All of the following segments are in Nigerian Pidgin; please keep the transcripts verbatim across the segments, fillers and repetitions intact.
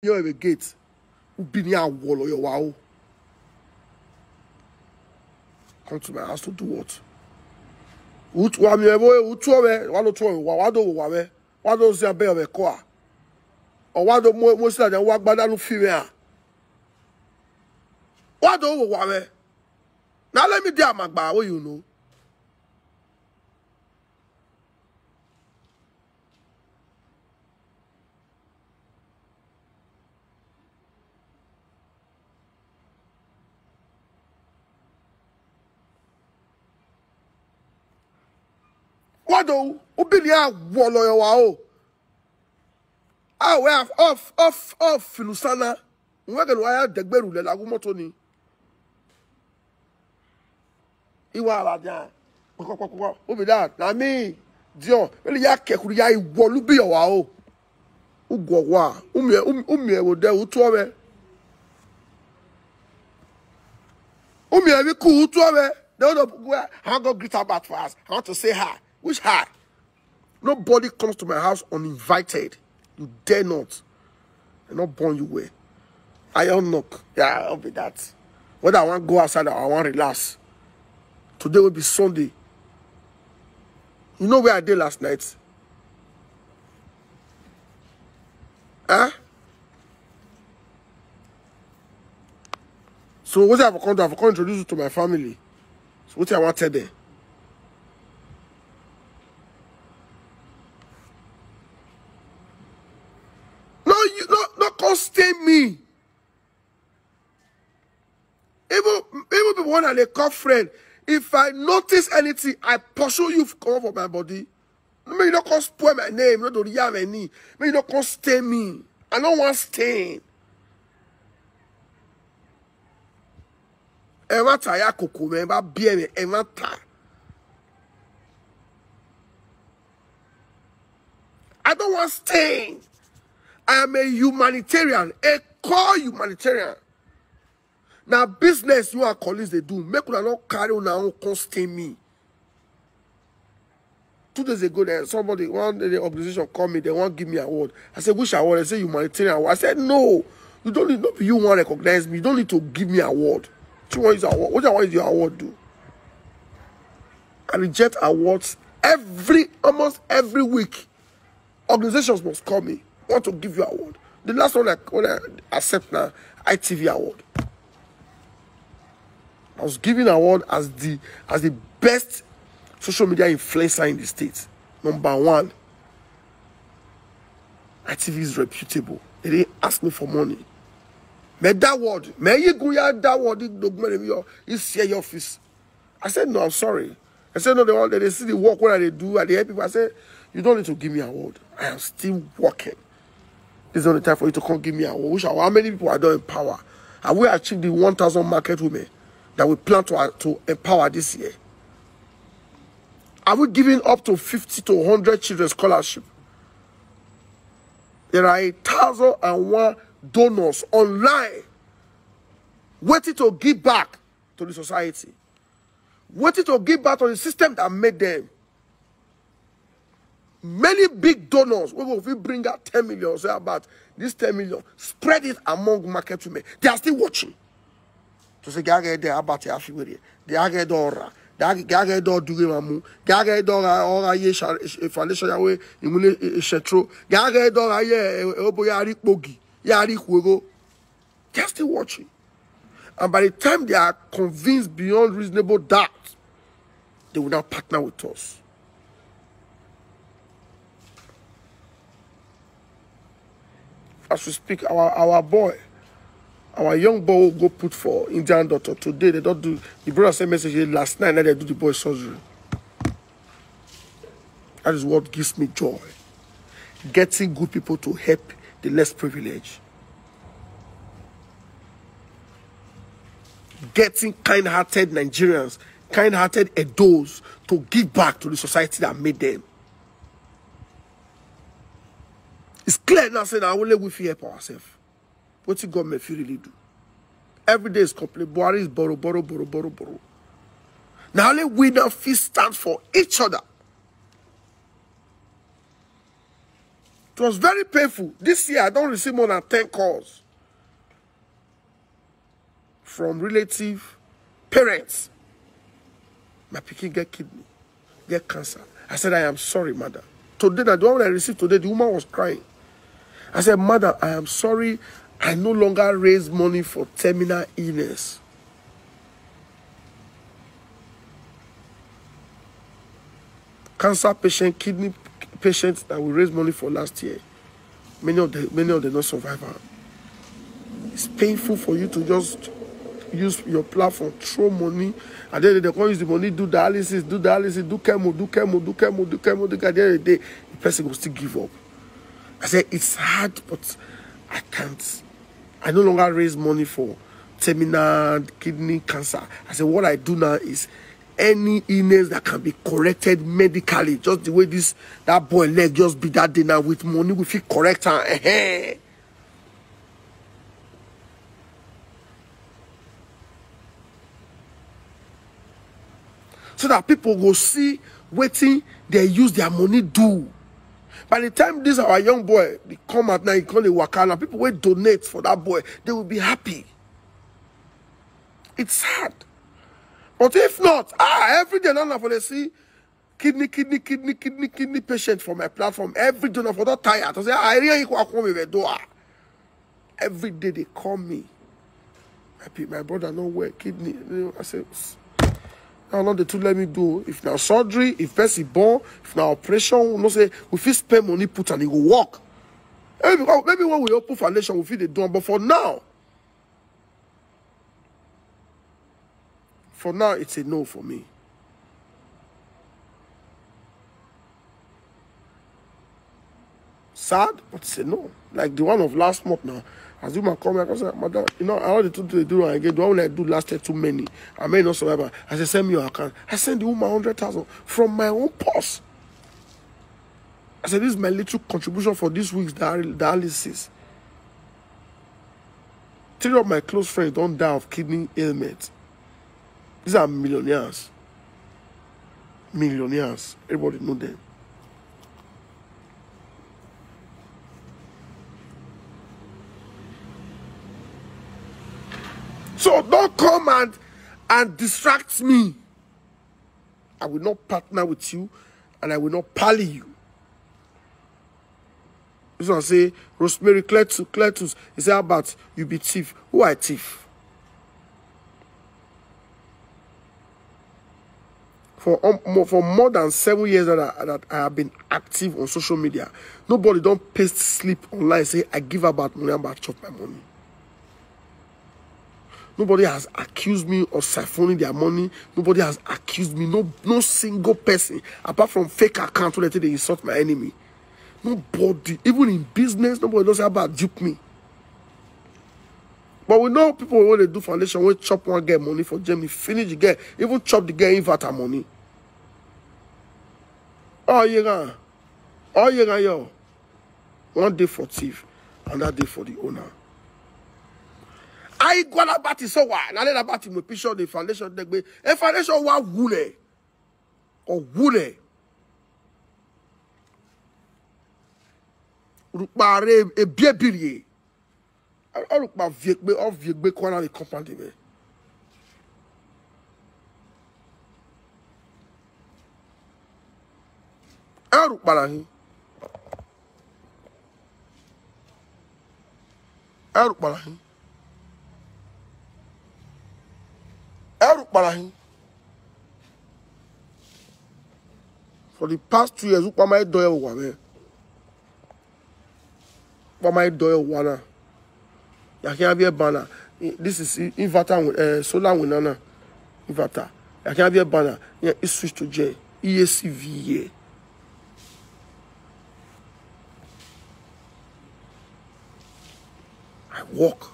your gate. Ubi ni awolo your wow. Come to my house to do what? Utu wa mi evo utu wa wa do wa wa do wa we wa do se abe we ko a. O wa do mo mo se da wa gbada nu fi we a. Wa do wa we. Now let me dey amagba wey you know. What do? Ubilia woloyo wa o. Ah, we have off, off, off, Filusana. Nwa gani waya degberu le lagu moto ni. Iwa ala dia. Kpọkpọkpọkpọ. Who be that? Na me. Dio. Really ya kekuru ya iwolu bi your wa o. Ugwo wa. Umie um- umie wo de utu owe. Umie mi ku utu owe. They don't know where I go greet her back for us. I want to say hi. Which hi? Nobody comes to my house uninvited. You dare not. I not born you well. I don't knock. Yeah, I'll be that. Whether I want go outside or I want relax. Today will be Sunday. You know where I did last night? Huh? So what have I come to? I've come introduce you to my family. So what I want to tell them? No, you no no come stay me. Even even people when I dey call friend, if I notice anything, I pursue you come for my body. Make you no come spoil my name, no do yam any. Make you no come stay me. I no want stain. Ẹ má ta ya kòkò mẹ́, ẹ bá bí ẹ̀mí, ẹ má ta. I don't want stain. I am a humanitarian, a core humanitarian. Now business you and colleagues they do. Make una not carry una own come stain me. Two days ago, there somebody, one the organization called me. They want give me award. I said, "Which award?" They say, "Humanitarian award." I said, "No, you don't need. Not you want recognize me. You don't need to give me award. What you want is award. What I want is your award do." I reject awards every almost every week. Organizations must call me. Want to give you award. The last one I, when I accept now, I T V award. I was given award as the as the best social media influencer in the state. Number one. I T V is reputable. They didn't ask me for money. Me that word. Me you go ya that word. He see your office. I said, "No, I'm sorry." I said, "No, they want they see the work what they do at the help people." I said, "You don't need to give me an award. I am still working. This is not the time for you to come give me an award." Which how many people I don't empower? Have we achieved the one thousand market women that we plan to, to empower this year? Are we giving up to fifty to one hundred children scholarship? There are a thousand and one donors online waiting to give back to the society, waiting to give back to the system that made them. Many big donors, we will bring out ten million, say about this ten million, spread it among market women. They are still watching. To say, "Gaga there about ya fiwere." Gaga dora. Gaga dora duge mamu. Gaga dora ora ye foundation ya we imune shetro. Gaga dora ye obo ya ri pogi. Ya ri kuego. They are still watching. And by the time they are convinced beyond reasonable doubt, they will now partner with us. As we speak, our our boy, our young boy will go put for Indian doctor today. They don't do the brother sent message last night. Now they do the boy surgery. That is what gives me joy. Getting good people to help the less privileged. Getting kind-hearted Nigerians, kind-hearted Edos to give back to the society that made them. It's clear now, say now only we fit help ourselves. What the government feel really do? Every day is complain. Buhari is borrow, borrow, borrow, borrow, borrow. Now only we now fit stand for each other. It was very painful. This year, I don't receive more than ten calls from relative, parents. My pikin get kidney, get cancer. I said, "I am sorry, madam." Today, na the one I received today, the woman was crying. I said, "Madam, I am sorry. I no longer raise money for terminal illness." Cancer patient, kidney patient that we raised money for last year, many of them, many of them not survive am. It's painful for you to just use your platform, throw money, and then they come use the money, do dialysis, do dialysis, do chemo, do chemo, do chemo, do chemo. At the end of the day, the person will still give up. I said, "It's hard, but I can't. I no longer raise money for terminal kidney cancer." I said, "What I do now is any illness that can be corrected medically, just the way this, that boy leg just be that day now, with money, we fit correct am." Ehen. So that people go see wetin they use their money do. By the time this our young boy dey come out now, he come dey waka now, people wey donate for that boy, they will be happy. It's sad. But if not, ah, every day now, na for dey see kidney, kidney, kidney, kidney, kidney patient for my platform. Every day na for don tire. I say, "Ah, I really equal come with door." Every day they call me. "My pe-, my brother no well, kidney." You know, I say, "Now, no, they too let me do. If na surgery, if person born, if na operation, we know say we fit spend money put and it go work." Maybe, maybe when we open foundation, we fit dey do am. But for now, for now, it's a no for me. Sad, but it's a no. Like the one of last month now. As the woman come here, I say, "Madam, you know, I want the two to do am again. The one I do last year too many. I may not survive am." I say, "Send me your account." I send the woman hundred thousand from my own purse. I said, "This is my little contribution for this week's dial-, dialysis." Three of my close friends don die of kidney ailment. These are millionaires. Millionaires. Everybody know them. So don't come and, and distract me. I will not partner with you, and I will not pally you. This one say, "Rosemary Cletus, Cletus." He say, "How about you be thief?" Who I thief? For, um, mo-, for more than seven years that I, that I have been active on social media, nobody don't paste sleep online say I give about money, about chop my money. Nobody has accused me of siphoning their money. Nobody has accused me. No, no single person, apart from fake account, wey they take dey insult my enemy. Nobody, even in business, nobody don say about dupe me. But we know people wey dey do foundation, wey chop one girl money for Germany, finish the girl, even chop the girl inverter money. Oh, yeah, oh, yeah, yo. One day for thief, another day for the owner. Ayi gwala bati so wa na le bati mo picture the foundation degbe. E foundation wa wule. O wule. Rukpare e biebirie. All rukpa viekbe, all viekbe kwana the compound me. All rukpara hi. All rukpara hi. All rukpara hi. For the past two years, ukpa my door wa me. Ukpa my door wa na. Ya can be a banner. This is inverter, uh, solar winana. Inverter. Ya can be a banner. Yeah, it switch to J. E A C V A. I work.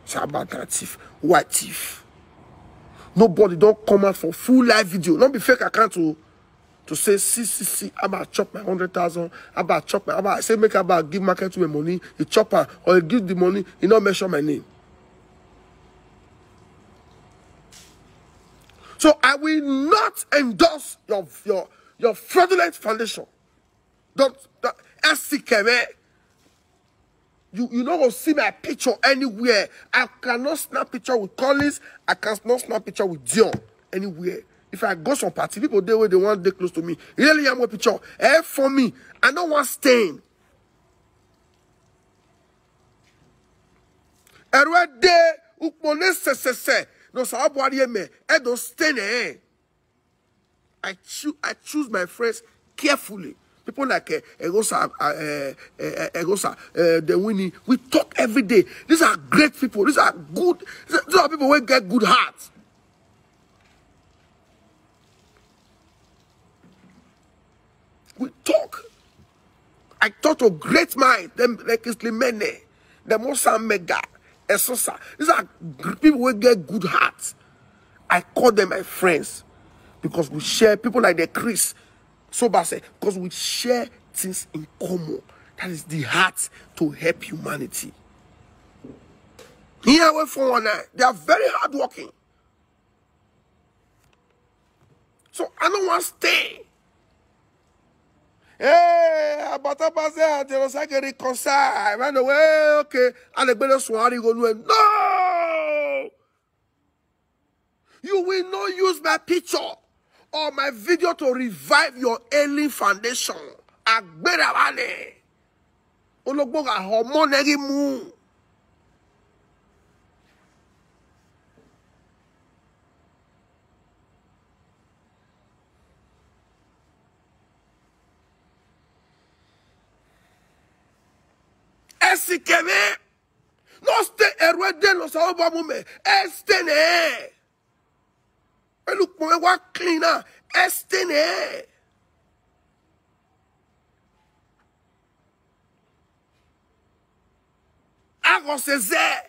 Say about that thief. What thief? Nobody don't come out for full live video. Not be fake account to, to say, "See, see, see, about chop my hundred thousand, about chop my, about say make about give market to my money, he chop her, or he give the money, he not mention my name." So I will not endorse your your your fraudulent foundation. Don't, don't S C K, man. You you no go see my picture anywhere. I cannot snap picture with Collins. I cannot snap picture with Dion anywhere. If I go some party, people dey where they want dey close to me. Really, I'm a picture. Eh, for me, I don't want stain. Erede ukpone sesese. No sa abwari eme. I don't stain eh. I choose I choose my friends carefully. People like uh, Egosa, uh, uh, uh, Egosa, uh, the Winnie. We talk every day. These are great people. These are good. These are people who get good hearts. We talk. I talk to great minds, them like Islimene, the Mosa Mega, Esosa. These are gr- people who get good hearts. I call them my friends because we share people like the Chris Sobase because we share things in common. That is the heart to help humanity. Here we for one night. They are very hardworking. So I don't want to stay. Hey, Abatapase and Jenosake reconcile. Right away, okay. And the better Swahili go no. You will not use my picture or my video to revive your ailing foundation. Agbera wale. Ologbo ga hormone egi mu. Esikeme. No stay erwe de no sa oba mu me. Este ne. Elu kpɔn wa clean na. Este ne. Agɔ se ze.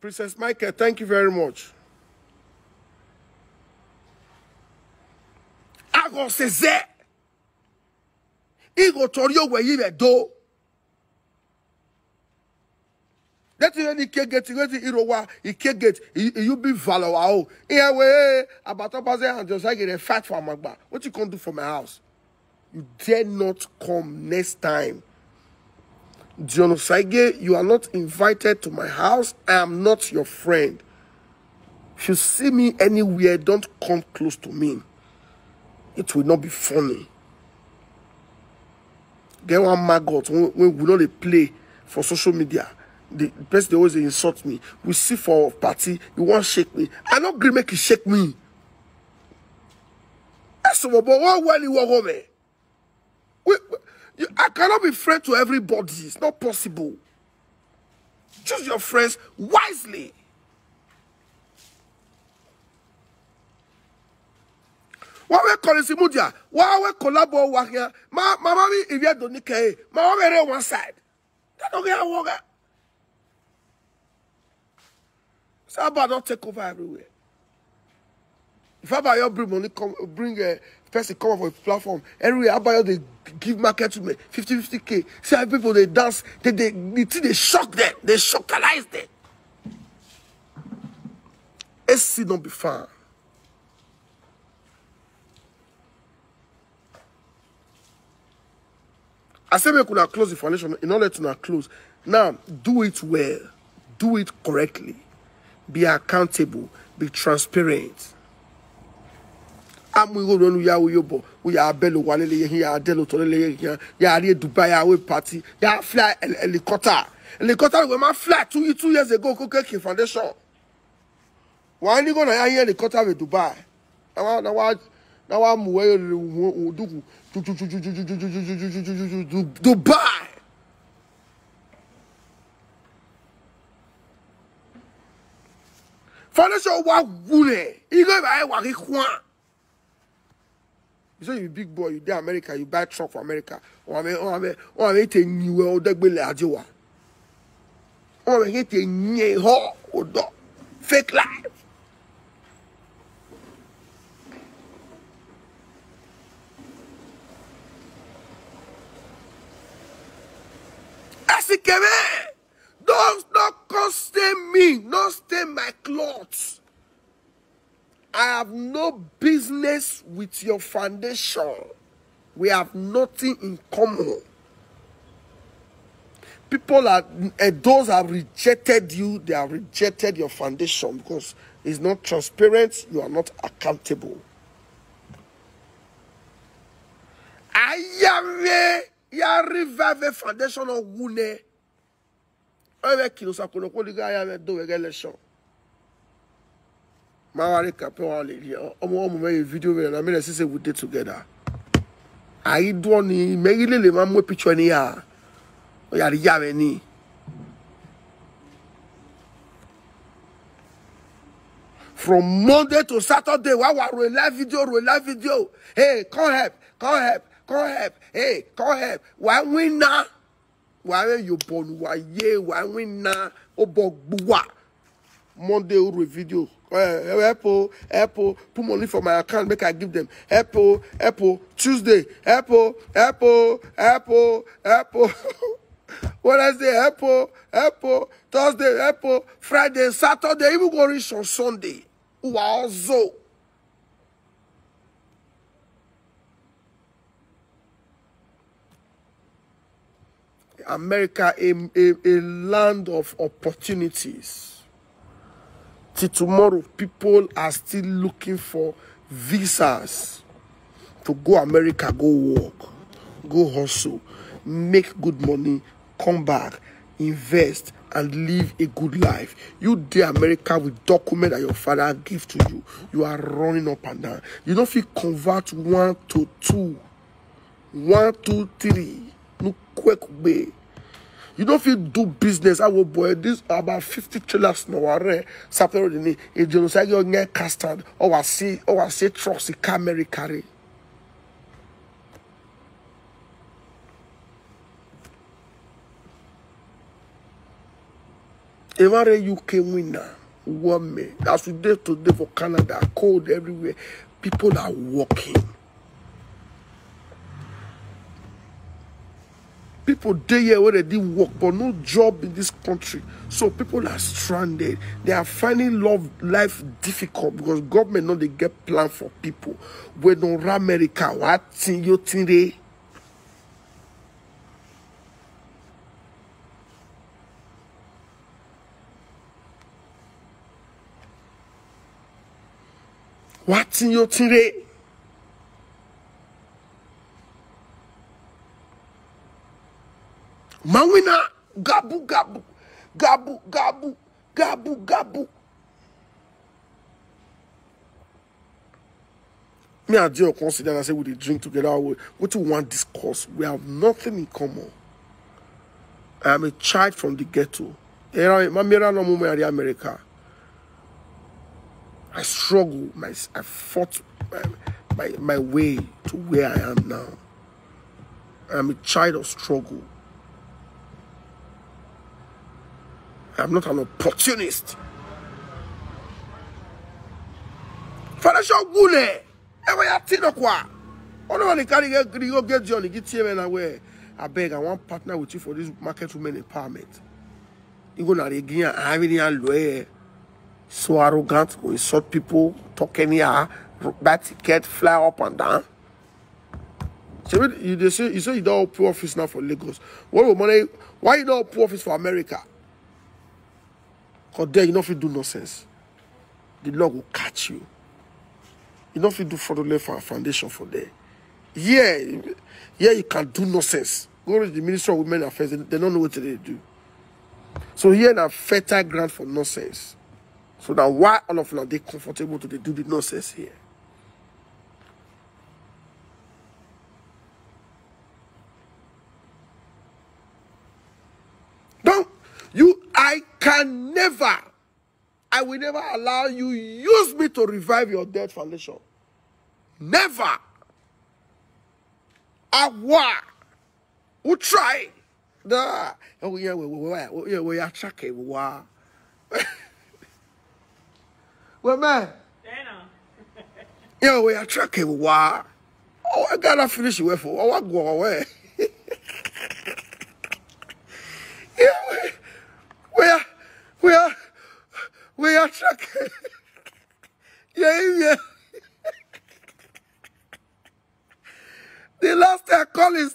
Princess Michael, thank you very much. Agɔ se ze. Igo tori owe yi be do. That is when he can get, when he rowa, he can get, he, he you be valor. Oh, yeah, way about Obaze and Josiah get a fight for Amagba. What you can do for my house? You dare not come next time. John Osaige, you are not invited to my house. I am not your friend. If you see me anywhere, don't come close to me. It will not be funny. Get one maggot when, when we know they play for social media. The person they always insult me. We see for party, you want shake me. I not agree make you shake me. That's what but what when you walk home. We, we- you, I cannot be friend to everybody. It's not possible. Choose your friends wisely. Wa we Collins Mudia, wa we collabo wa here. Ma mama mi if you don't care, ma wa we one side. That don't get woga. So about don't take over everywhere. If Abayo bring money come bring a person come up for a platform, everywhere Abayo they give market to me fifty fifty k. See how people they dance, they they they, they, they shock them, they shockalize them. A C don't be fun. I say make una close the foundation, in order to una close. Now, do it well, do it correctly, be accountable, be transparent. Amu igo ronu ya uyo bo, uya abelo walele ye ya adelo tolele ye ya ya ri Dubai ya we party ya fly hel- helicopter. Helicopter we ma fly two two years ago ko ke foundation. Wa ni go na ya helicopter we Dubai. Na wa na wa na wa mu we duku Dubai. Foundation wa gune. Igo ba e wa ki kwan. You say you big boy, you dey America, you buy truck for America. Or I mean, or I mean, or I mean, te ni we o degbe le ajewa. Or I mean, te ni ho odo. Fake life. Asikeme, don't, not come stain me, not stain my clothes. I have no business with your foundation. We have nothing in common. People are, eh, those have rejected you, they have rejected your foundation because it's not transparent, you are not accountable. Ayare, ya revive foundation of Wune. Owe kilo sakono ko diga ya me do we election. Ma wa re ka pe wa le ri o. Omo, omo me video we na me say we dey together. Ayi do ni me ri lele ma mo picture ni ya. O ya ri ya me ni. From Monday to Saturday, wa wa ro live video, ro live video. Hey, come help, come help, come help. Hey, come help. Wa win na. Wa we yo bonu, wa ye, wa win na. O bo gbuwa. Monday ro video. Eh, help o, help o, put money for my account, make I give them. Help o, help o, Tuesday, help o, help o, help o, help o. Wednesday, help o, help o, Thursday, help o, Friday, Saturday, even go reach on Sunday. Wa also. America, a, a, a land of opportunities. Till tomorrow, people are still looking for visas to go America, go work, go hustle, make good money, come back, invest, and live a good life. You dey America with document that your father give to you. You are running up and down. You don't feel convert one to two, one, two, three. No quick way. You don't feel do business. I will boy this about fifty trailers no ware. Sapero de ni e genocide your near custard. Oh, I see, oh, I see trucks in Camry carry. Every U K winner, warm me. As we dey today for Canada, cold everywhere. People are working. People dey here where they did work, but no job in this country. So people are stranded. They are finding love life difficult because government no dey get plan for people. We don't America, what thing you think they? What thing you think they? Mawina, gabu, gabu, gabu, gabu, gabu, gabu. Me and you consider and say we dey drink together. We, what you want discuss? We have nothing in common. I am a child from the ghetto. Era, my mera no mume ari America. I struggle. My, I fought my, my, my way to where I am now. I am a child of struggle. I am not an opportunist. Financial gule. Ewe ya tino kwa. Ono wani kari ge grigo ge joni gi tieme na we. I beg, I want partner with you for this market women empowerment. You go na regia, I mean, ya loe. So arrogant, go insult people, talk anyhow, buy ticket, fly up and down. So when you, they say, you say you don't open office now for Lagos. What will money? Why you don't open office for America? Because there you don't fit do nonsense. The law will catch you. You don't fit do fraudulent fo-, foundation for there. Yeah, yeah, you can do nonsense. Go reach the Ministry of Women Affairs, they, they don't know what they do. So here na fertile ground for nonsense. So now why all of you are they comfortable to dey do the nonsense here? Don't you? I can never, I will never allow you use me to revive your dead foundation. Never. Awa. Who try? Da. Oh yeah, we we we we we are tracking. Wow. Well, man. Yeah, we are tracking. Wow. Oh, I gotta finish it for. Oh, I go away.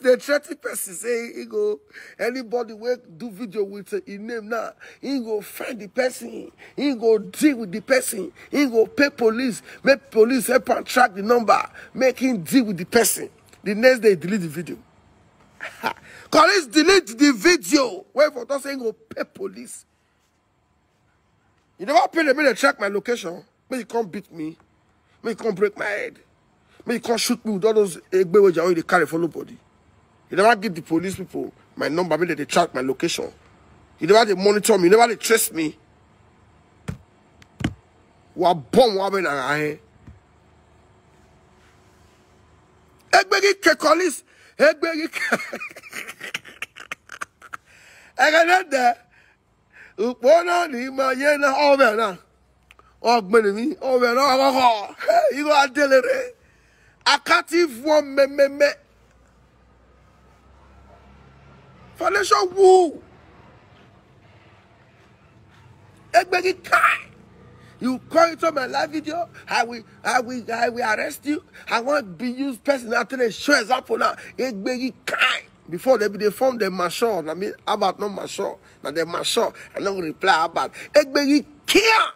Dey threaten person say he go, anybody wey do video with him name now, he go find the person, he go deal with the person, he go pay police, make police help am track the number, make him deal with the person. The next day, delete the video. Police delete the video. Wait for talk say he go pay police. You never pay them, make they track my location. Make you come beat me. Make you come break my head. Make you come shoot me with all those egbe wey you dey carry for nobody. You never give the police people my number, make they dey track my location. You never dey monitor me. You never dey trace me. Wa bomb wa be na eh. Egbegi ke police. Egbegi ke. I got that there. Ukpona ni ma ye na over na. Ogbeni mi over na ogogo. You go adelere. Akati one me me me. Foundation woo. Egbegi kai. You come into my live video, I will, I will, I will arrest you. I want be use personal to show example now. Egbegi kai. Before they be dey form the mature. I mean, about not mature. Now they mature. I no reply about. Egbegi kia.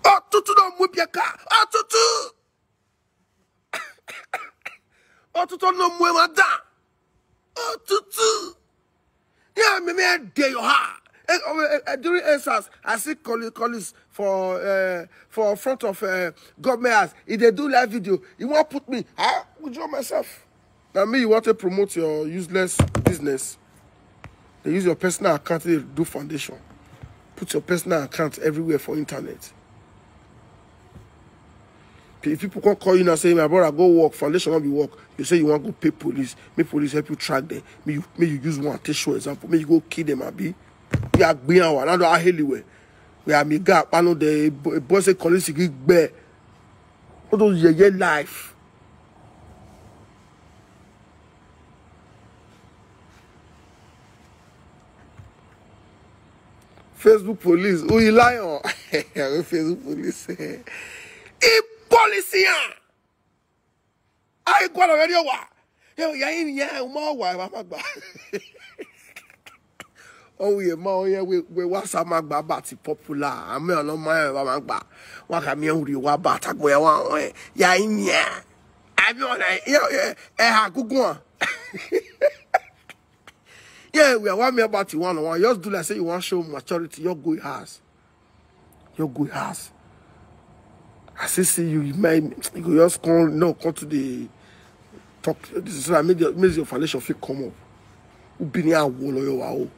Ọtụtụ nọ mụ bịa ka ọtụtụ. Ọtụtụ nọ mụ emada. Ọtụtụ. Yeah, me me dey your heart. Eh, oh, eh, eh, during answers, I see colleagues, colleagues for uh, for front of uh, government house. If they do live video, you want put me? I withdraw myself. Now me, you want to promote your useless business. They use your personal account to do foundation. Put your personal account everywhere for internet. If people come call you now say, "My brother, go work, foundation not be work." You say you want to pay police. Make police help you track them. May you, may you use one take show example. May you go kill them, abi. We are being our another anywhere. We are me gap. I know the boy say police give bear. All those yeye life. Facebook police, who you lie on? Facebook police. E police ya. Ai kwa na radio wa. Yo ya in ya mo wa ba ma gba. Oh yeah, ma oh yeah, we we wa sa ma gba ba ti popular. Ame ono ma ya ba ma gba. Wa ka mi en ri wa ba ta gbo ya wa. Ya in ya. Abi ona ya ya e ha gugu. Yeah, we are one mere about you one on one. Just do like say you want show maturity. Your good house. Your good house. I say see you, you might you go just come no come to the talk. This is what I made your made your foundation feel come up. Ubini a wolo yo wa o.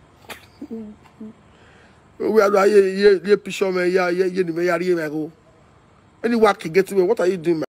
We are ye ye ye picture me ya ye ye ni me ya ye me go. Any work you get to me, what are you doing, man?